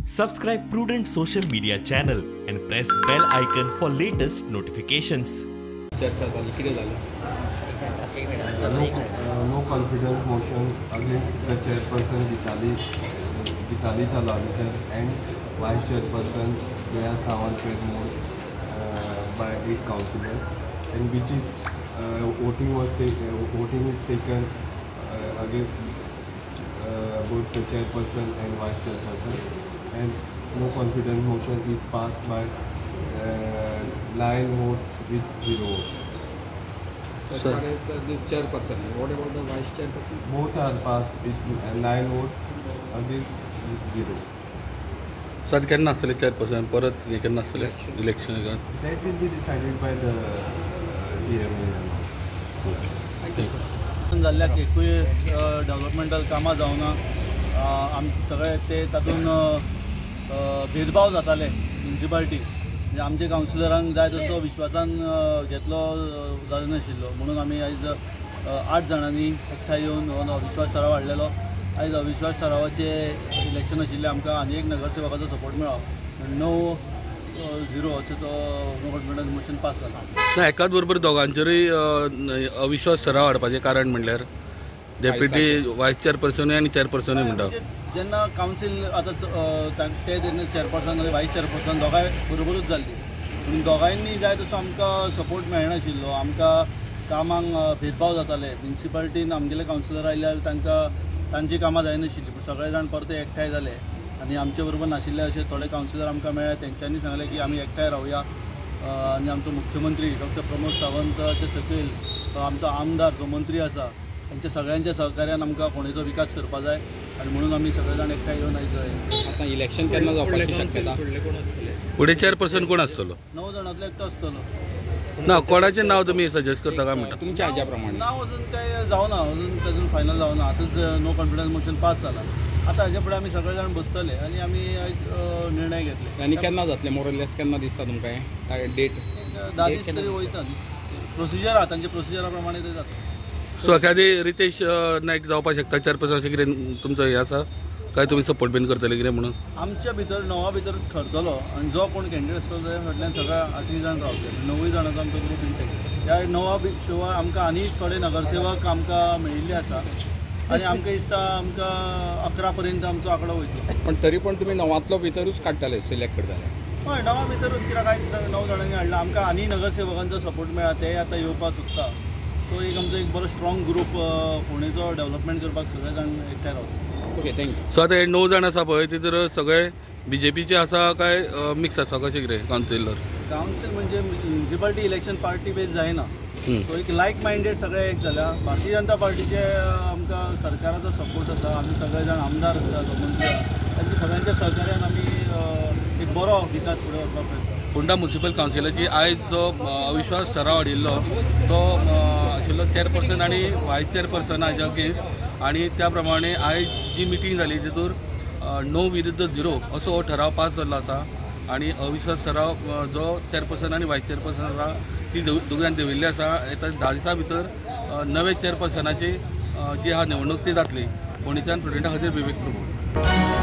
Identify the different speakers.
Speaker 1: Subscribe Prudent social media channel and press bell icon for latest notifications.
Speaker 2: चर्चा झाली, कितें जालें?
Speaker 3: No confidence motion against the chairperson Gitali Talaulikar and vice chairperson Jaya Sawant Permod by 8 councillors, and which is voting was voting is taken against both the chairperson and vice chairperson, and no confidence motion is passed by 9 votes with 0 vote.
Speaker 2: So as far as this chairperson, what about the vice chairperson?
Speaker 3: Both are passed with 9 votes against 0.
Speaker 4: So आता केन्ना आसतलें chairperson परत हें केन्ना आसतलें election?
Speaker 3: That will be decided by the DMA.
Speaker 4: Okay.
Speaker 5: जाल्ल्याक एकूय developmental कामां जावना, आम सगळे ते तातूंत भेदभाव जाताले म्युनिसिपालिटी, म्हणजे आमचे कावन्सिलरांक जाय तसो विश्वासान घेतलो जायनाशिल्लो, म्हणून आमी आयज 8 जाणांनी एकठांय येवन हो अविश्वास ठराव हाडलेलो. आयज अविश्वास ठरावाचे इलेक्शन आशिल्लें, आमकां आनी एक नगरसेवकाचो सपोर्ट मेळ्ळो, 9-0 अशें तो नो कॉन्फिडन्स मोशन पास जाला.
Speaker 4: ना एकाच बरोबर दोगांचेरूय अविश्वास ठराव हाडपाचें कारण म्हणल्यार डेप्युटी वायस चेअरपर्सनूय आनी चेअरपर्सनूय म्हणटा.
Speaker 5: जेन्ना कावन्सील आतां ते जेन्ना चेअरपर्सन आनी वायस चेअरपर्सन दोगांय बरोबरूच जाल्ली, पूण दोगांयनी जाय तसो आमकां सपोर्ट मेळनाशिल्लो, आमकां कामांक भेदभाव जाताले. म्युनिसिपालिटीन आमगेले कावन्सिलर आयले जाल्यार तांकां तांची कामां जायनाशिल्लीं, पूण सगळे जाण परते एकठांय जाले आनी आमचे बरोबर नाशिल्ले अशे थोडे कावन्सिलर आमकां मेळ्ळे, तेंच्यांनी सांगलें की आमी एकठांय रावया आनी आमचो मुख्यमंत्री डॉक्टर प्रमोद सावंताचे सकयल आमचो आमदार जो मंत्री आसा तांच्या सगळ्यांच्या सहकार्यान आमकां फोंडेचो विकास करपा जाय आनी म्हणून आमी सगळे जाण एकठांय येवन आयज.
Speaker 2: आतां इलेक्शन केन्ना जावपाची शक्यता?
Speaker 4: फुडें चेअरपर्सन कोण आसतलो?
Speaker 5: 9 जाणांतलो एकटो आसतलो.
Speaker 4: ना कोणाचें नांव तुमी सजेस्ट करता काय म्हणटा?
Speaker 2: तुमच्या हाज्या प्रमाणे
Speaker 5: नांव अजून काय जावना, अजून अजून फायनल जावना. आतांच नो कॉन्फिडन्स मोशन पास जाला, आतां हाजे फुडें आमी सगळे जाण बसतले आनी आमी आयज निर्णय घेतले.
Speaker 2: आनी केन्ना जातलें मोरलेस, केन्ना दिसता तुमकां हें डेट?
Speaker 5: 10 दीस तरी वयता, प्रोसिजर आहा तांच्या प्रोसिजरा प्रमाणे ते जाता.
Speaker 4: सो एखादी रितेश नायक जावपाक शकता चेअरपर्सन अशें कितें तुमचो हें आसा काय तुमी सपोर्ट बीन करतले कितें म्हणून?
Speaker 5: आमच्या भितर 9 भितर ठरतलो आनी जो कोण कॅन्डिडेट आसतलो त्या फाटल्यान सगळे 8 जाण रावतले, 9 जाणांचो आमचो ग्रूप इंटेक्ट. ह्या 9 शिवाय आमकां आनी थोडे नगरसेवक आमकां मेळिल्ले आसा आनी आमकां दिसता आमकां 11 पर्यंत आमचो आंकडो वयतलो.
Speaker 2: पण तरी पण तुमी 9 भितरूच काडटले, सिलेक्ट करतले?
Speaker 5: हय, 9 भितरूच, कित्याक आयज 9 जाणांनी हाडला, आमकां आनी नगरसेवकांचो सपोर्ट मेळ्ळा, ते आतां येवपाक सोदता. सो एक आमचो एक बरो स्ट्रॉंग ग्रूप फोंडेचो डेव्हलपमेंट करपाक सगळे जाण एकठांय रावता.
Speaker 2: Okay, thank you.
Speaker 4: सो आतां हे 9 जाण आसा पळय तितून सगळे बीजेपीचे आसा काय मिक्स आसा कशें कितें कावन्सिलर?
Speaker 5: कावन्सील म्हणजे म्युनिसिपालिटी इलेक्शन पार्टी बेज जायना, सो एक लायक मायंडेड सगळे एक जाल्या. भारतीय जनता पार्टीचे आमकां सरकाराचो सपोर्ट आसा, आमी सगळे जाण आमदार आसा, मंत्री आसा, तांच्या सगळ्यांच्या सहकार्यान आमी एक बरो विकास फुडें वचपाक प्रयत्न.
Speaker 4: फोंडा म्युनिसिपल कावन्सिलाची आयज जो अविश्वास ठराव हाडिल्लो तो आशिल्लो चेअरपर्सन आनी वायस चेअरपर्सन हाच्या अगेन्स्ट, आनी त्या प्रमाणे आयज जी मिटींग जाली तितूर 9-0 असो हो ठराव पास जाल्लो आसा आनी अविश्वास ठराव जो चेअरपर्सन आनी वायस चेअरपर्सन आसा ती दोगांक देंवयल्ली आसा. येता 10 दिसां भितर नवे चेअरपर्सनाची जी आहा निवडणूक ती जातली. फोंडेच्यान प्रुडंटा खातीर विवेक प्रभू.